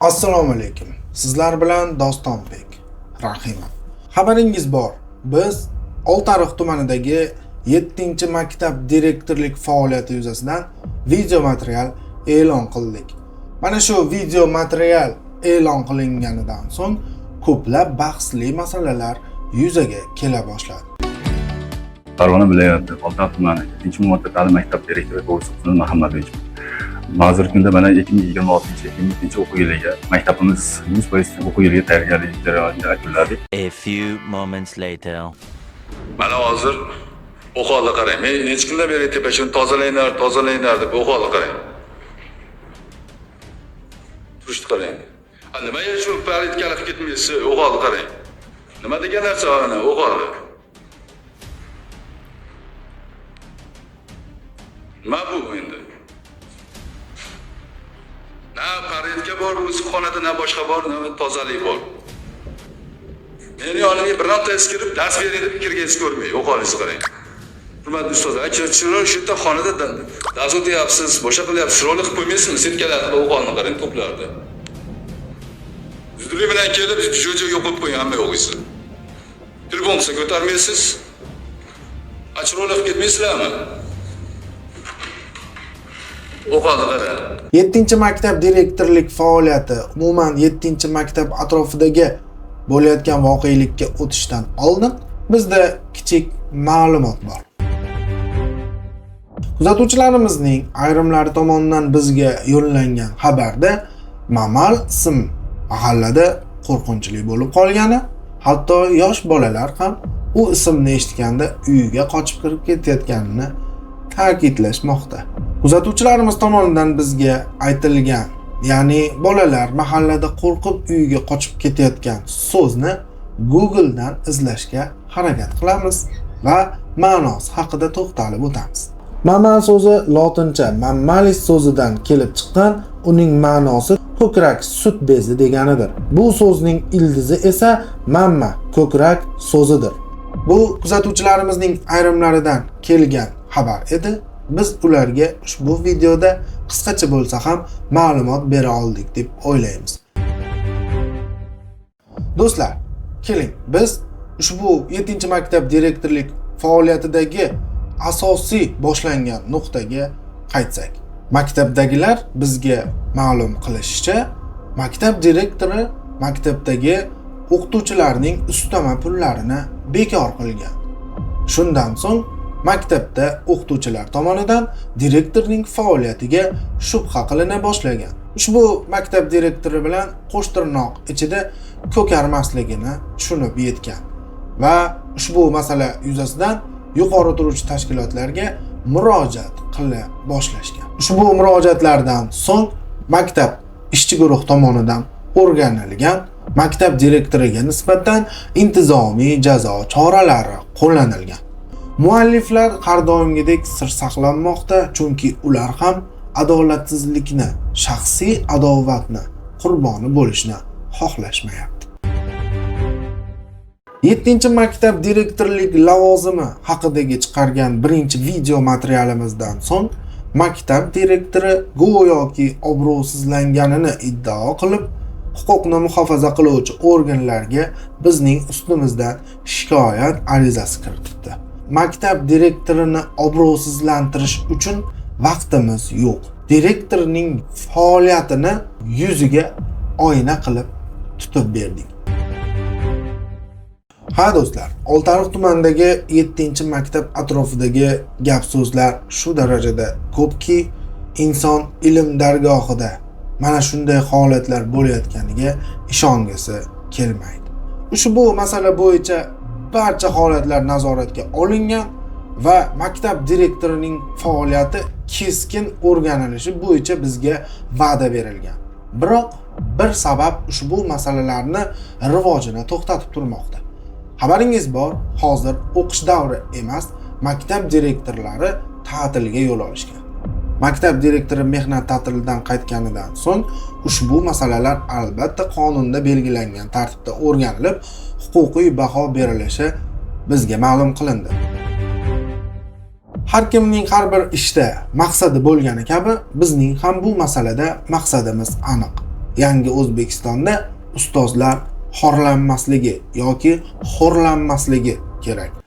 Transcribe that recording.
Assalomu alaykum. Sizlar bilan Dostonbek Rahimov. Xabaringiz bor. Biz Oltiariq tumanidagi 7-maktab direktorlik faoliyati yuzasidan video material e'lon qildik. Mana shu video material e'lon qilinganidan so'ng ko'plab bahsli masalalar yuzaga kela boshladi. Farg'ona viloyati Oltiariq tumani 7-umumorta ta'lim maktab direktori To'g'riso'z Muhammadovich. Hozirgi kunda mana 2026-2027 o'quv yiliga maktabimiz 100% o'quv yiliga tayyorgarlik jarayonini yakunladik. A few moments later. Mana hozir o'qolni qarang. Men necha kundan beri tepa shuni tozalanglar, tozalanglar deb o'qolni qarang. Turishni qarang. A nimaga shu politkani qilib ketmaysiz? O'qolni qarang. Nima degan narsa ana o'qolni? Nima bu endi? Na politka bor, bu xonada na boshqa bor, na tozalik bor. Meni yonimga birontasi kirib dars bering deb kirgansiz ko'rmay, o'qolingizni qarang. Hurmatli ustozlar, chiroyli shu yerda xonada dars o'tyapsiz, boshqa qilyapsiz, chiroyli qilib qo'ymaysizmi? Setkalarni o'qolni qarang, to'plarni. Zudlik bilan kelib shu joyga qo'yib qo'ying hamma yo'g'ingizni. Telefon qilsa ko'tarmaysiz. A chiroyli qilib ketmaysizlarmi? O'qolni qarang. 7-maktab direktorlik faoliyati, umuman 7-maktab atrofidagi bo'layotgan voqelikka o'tishdan oldin bizda kichik ma'lumot bor. Kuzatuvchilarimizning ayrimlari tomonidan bizga yo'llangan xabarda Mamal ism mahallada qo'rqinchli bo'lib qolgani, hatto yosh bolalar ham u ismni eshitganda uyiga qochib kirib ketayotganini ta'kidlashmoqda. Kuzatuvchilarimiz tomonidan bizga aytilgan, ya'ni bolalar mahallada qo'rqib uyiga qochib ketayotgan so'zni Google'dan izlashga harakat qilamiz va ma'nosi haqida to'xtalib o'tamiz. Mamal so'zi lotincha mammalis so'zidan kelib chiqqan, uning ma'nosi ko'krak sut bezi deganidir. Bu so'zning ildizi esa mamma, ko'krak so'zidir. Bu kuzatuvchilarimizning ayrimlaridan kelgan xabar edi. Biz ularga ushbu videoda qisqacha bo'lsa ham ma'lumot bera oldik deb o'ylaymiz. Do'stlar, keling biz ushbu 7-maktab direktorlik faoliyatidagi asosiy boshlangan nuqtaga qaytsak. Maktabdagilar bizga ma'lum qilishicha, maktab direktori maktabdagi o'qituvchilarning ustama pullarini bekor qilgan. Shundan so'ng maktabda o'qituvchilar tomonidan direktorning faoliyatiga shubha qilina boshlagan. Ushbu maktab direktori bilan qo'shtirnoq ichida ko'karmasligini tushunib yetgan va ushbu masala yuzasidan yuqori turuvchi tashkilotlarga murojaat qila boshlashgan. Ushbu murojaatlardan so'ng maktab ishchi guruh tomonidan o'rganilgan, maktab direktoriga nisbatan intizomiy jazo choralari qo'llanilgan. Mualliflar har doimgidek sir saqlanmoqda, chunki ular ham adolatsizlikni, shaxsiy adovatni qurboni bo'lishni xohlashmayapti. 7-maktab direktorlik lavozimi haqidagi chiqargan birinchi video materialimizdan so'ng maktab direktori go'yoki obro'sizlanganini iddao qilib, huquqni muhofaza qiluvchi organlarga bizning ustimizdan shikoyat arizasi kiritibdi. Maktab direktorini obro'sizlantirish uchun vaqtimiz yo'q. Direktorning faoliyatini yuziga oyna qilib tutib berdik. Ha do'stlar, Oltiariq tumanidagi 7-maktab atrofidagi gap so'zlar shu darajada ko'pki, inson ilm dargohida mana shunday holatlar bo'layotganiga ishongisi kelmaydi. Ushbu masala bo'yicha barcha holatlar nazoratga olingan va maktab direktorining faoliyati keskin o'rganilishi bo'yicha bizga va'da berilgan. Biroq bir sabab ushbu masalalarni rivojini to'xtatib turmoqda. Xabaringiz bor, hozir o'qish davri emas, maktab direktorlari ta'tilga yo'l olishgan. Maktab direktori mehnat ta'tilidan qaytganidan so'ng ushbu masalalar albatta qonunda belgilangan tartibda o'rganilib, huquqiy baho berilishi bizga ma'lum qilindi. Har kimning har bir ishda maqsadi bo'lgani kabi, bizning ham bu masalada maqsadimiz aniq. Yangi O'zbekistonda ustozlar xorlanmasligi yoki xo'rlanmasligi kerak.